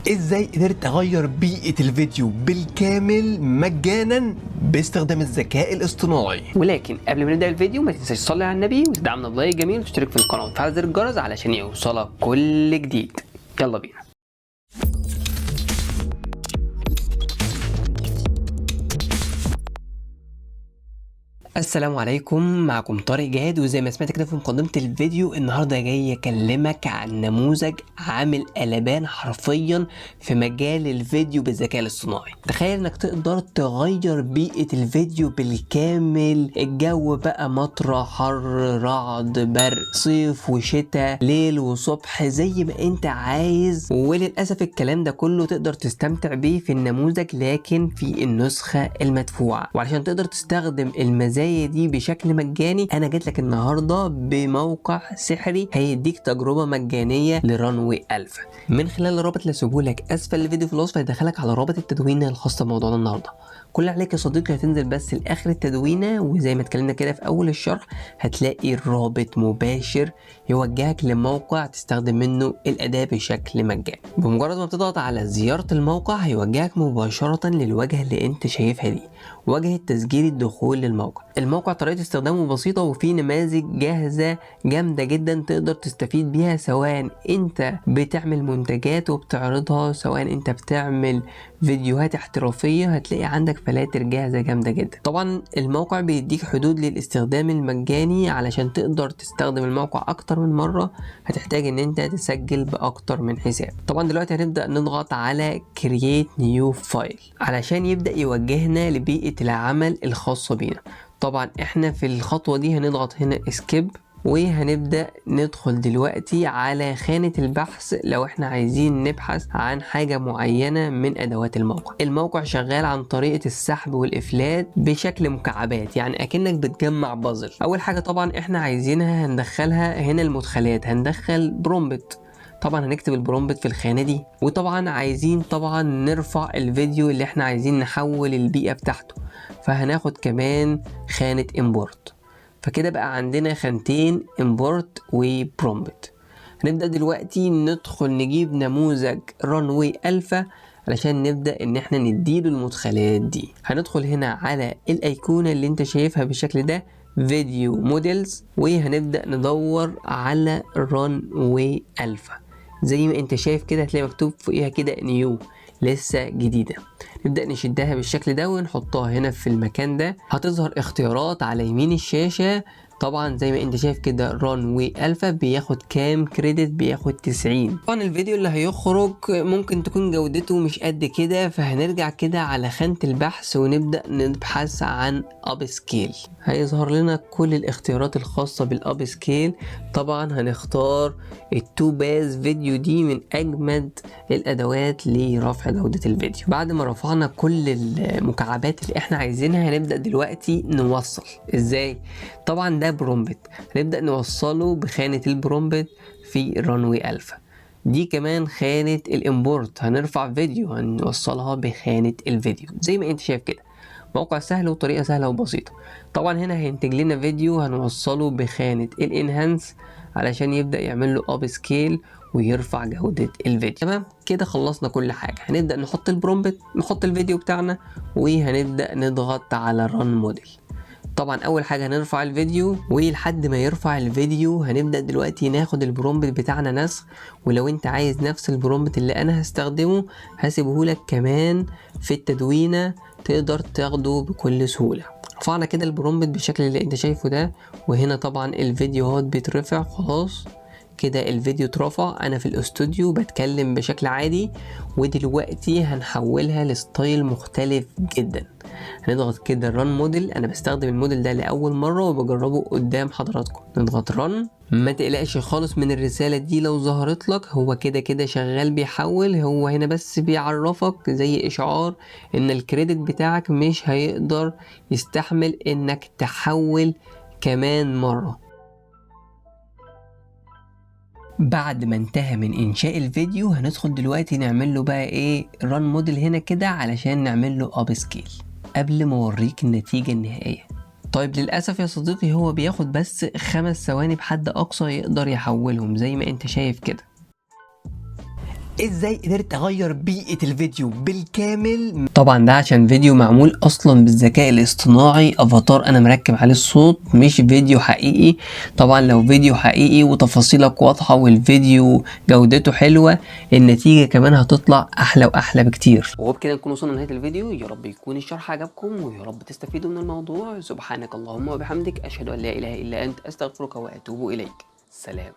ازاي قدرت اغير بيئة الفيديو بالكامل مجانا باستخدام الذكاء الاصطناعي. ولكن قبل ما نبدا الفيديو ما تنساش تصلي على النبي وتدعمنا ب like جميل وتشترك في القناة وتفعل زر الجرس علشان يوصلك كل جديد. يلا بينا. السلام عليكم، معكم طارق جهاد، وزي ما سمعت كده في مقدمة الفيديو النهاردة جاي اكلمك عن نموذج عامل قلبان حرفيا في مجال الفيديو بالذكاء الاصطناعي. تخيل انك تقدر تغير بيئة الفيديو بالكامل، الجو بقى مطرة، حر، رعد، برق، صيف وشتاء، ليل وصبح، زي ما انت عايز. وللأسف الكلام ده كله تقدر تستمتع بيه في النموذج لكن في النسخة المدفوعة. وعشان تقدر تستخدم المزايا دي بشكل مجاني انا جيت لك النهارده بموقع سحري هيديك تجربه مجانية ل Runway Alpha. من خلال الرابط اللي هسيبه لك اسفل الفيديو في الوصف هيدخلك على رابط التدوينه الخاصة بموضوعنا النهارده. كل اللي عليك يا صديقي هتنزل بس لاخر التدوينه، وزي ما اتكلمنا كده في اول الشرح هتلاقي الرابط مباشر يوجهك لموقع تستخدم منه الاداة بشكل مجاني. بمجرد ما بتضغط على زيارة الموقع هيوجهك مباشرة للواجهة اللي انت شايفها دي، واجهه تسجيل الدخول للموقع. الموقع طريقة استخدامه بسيطة وفيه نماذج جاهزة جامدة جدا تقدر تستفيد بيها، سواء انت بتعمل منتجات وبتعرضها، سواء انت بتعمل فيديوهات احترافية، هتلاقي عندك فلاتر جاهزة جامدة جدا. طبعا الموقع بيديك حدود للاستخدام المجاني، علشان تقدر تستخدم الموقع اكتر من مرة هتحتاج ان انت تسجل باكتر من حساب. طبعا دلوقتي هنبدأ نضغط على Create New File علشان يبدأ يوجهنا لبيئة العمل الخاصة بينا. طبعا احنا في الخطوة دي هنضغط هنا skip، وهنبدأ ندخل دلوقتي على خانة البحث لو احنا عايزين نبحث عن حاجة معينة من أدوات الموقع. الموقع شغال عن طريقة السحب والإفلات بشكل مكعبات، يعني أكنك بتجمع بازل. أول حاجة طبعا احنا عايزينها هندخلها هنا المدخلات، هندخل prompt، طبعا هنكتب ال prompt في الخانة دي. وطبعا عايزين طبعا نرفع الفيديو اللي احنا عايزين نحول البيئة بتاعته، فهناخد كمان خانة import. فكده بقى عندنا خانتين import و prompt. هنبدأ دلوقتي ندخل نجيب نموذج Runway Alpha علشان نبدأ ان احنا نديله المدخلات دي. هندخل هنا على الايقونة اللي انت شايفها بالشكل ده video models، وهنبدأ ندور على Runway Alpha. زي ما انت شايف كده هتلاقي مكتوب فوقيها كده new، لسه جديدة. نبدأ نشدها بالشكل ده ونحطها هنا في المكان ده. هتظهر اختيارات على يمين الشاشة. طبعا زي ما انت شايف كده Runway Alpha بياخد كام credit؟ بياخد 90. طبعا الفيديو اللي هيخرج ممكن تكون جودته مش قد كده، فهنرجع كده على خانة البحث ونبدأ نبحث عن upscale. هيظهر لنا كل الاختيارات الخاصة بال upscale. طبعا هنختار ال Topaz Video، دي من اجمد الادوات لرفع جودة الفيديو. بعد ما رفعنا كل المكعبات اللي احنا عايزينها هنبدأ دلوقتي نوصل. ازاي؟ طبعا ده prompt، هنبدأ نوصله بخانة ال prompt في Runway Alpha. دي كمان خانة ال import، هنرفع فيديو هنوصلها بخانة الفيديو. زي ما انت شايف كده موقع سهل وطريقة سهلة وبسيطة. طبعا هنا هينتج لنا فيديو هنوصله بخانة ال enhance علشان يبدأ يعمل له upscale ويرفع جودة الفيديو. تمام كده خلصنا كل حاجة. هنبدأ نحط ال prompt، نحط الفيديو بتاعنا، وهنبدأ نضغط على run model. طبعا اول حاجة هنرفع الفيديو، ولحد ما يرفع الفيديو هنبدا دلوقتي ناخد ال prompt بتاعنا نسخ. ولو انت عايز نفس ال prompt اللي انا هستخدمه هسيبه لك كمان في التدوينه، تقدر تاخده بكل سهولة. رفعنا كده ال prompt بالشكل اللي انت شايفه ده، وهنا طبعا الفيديو اهوت بيترفع. خلاص كده الفيديو اترفع. انا في الاستوديو بتكلم بشكل عادي، ودلوقتي هنحولها ل style مختلف جدا. هنضغط كده run model. انا بستخدم الموديل ده لاول مرة وبجربه قدام حضراتكم. نضغط run. ما تقلقش خالص من الرسالة دي لو ظهرت لك، هو كده كده شغال بيحول. هو هنا بس بيعرفك زي اشعار ان ال credit بتاعك مش هيقدر يستحمل انك تحول كمان مرة. بعد ما انتهى من انشاء الفيديو هندخل دلوقتي نعمل له بقى ايه run model هنا كده علشان نعمل له upscale قبل ما اوريك النتيجة النهائية. طيب للأسف يا صديقي هو بياخد بس 5 ثواني بحد أقصى يقدر يحولهم زي ما انت شايف كده. ازاي قدرت اغير بيئة الفيديو بالكامل؟ طبعا ده عشان فيديو معمول اصلا بالذكاء الاصطناعي، افاتار انا مركب عليه الصوت، مش فيديو حقيقي. طبعا لو فيديو حقيقي وتفاصيلك واضحة والفيديو جودته حلوة، النتيجة كمان هتطلع احلى واحلى بكتير. وبكده نكون وصلنا لنهاية الفيديو. يا رب يكون الشرح عجبكم ويا رب تستفيدوا من الموضوع. سبحانك اللهم وبحمدك، اشهد ان لا اله الا انت، استغفرك واتوب اليك. سلام.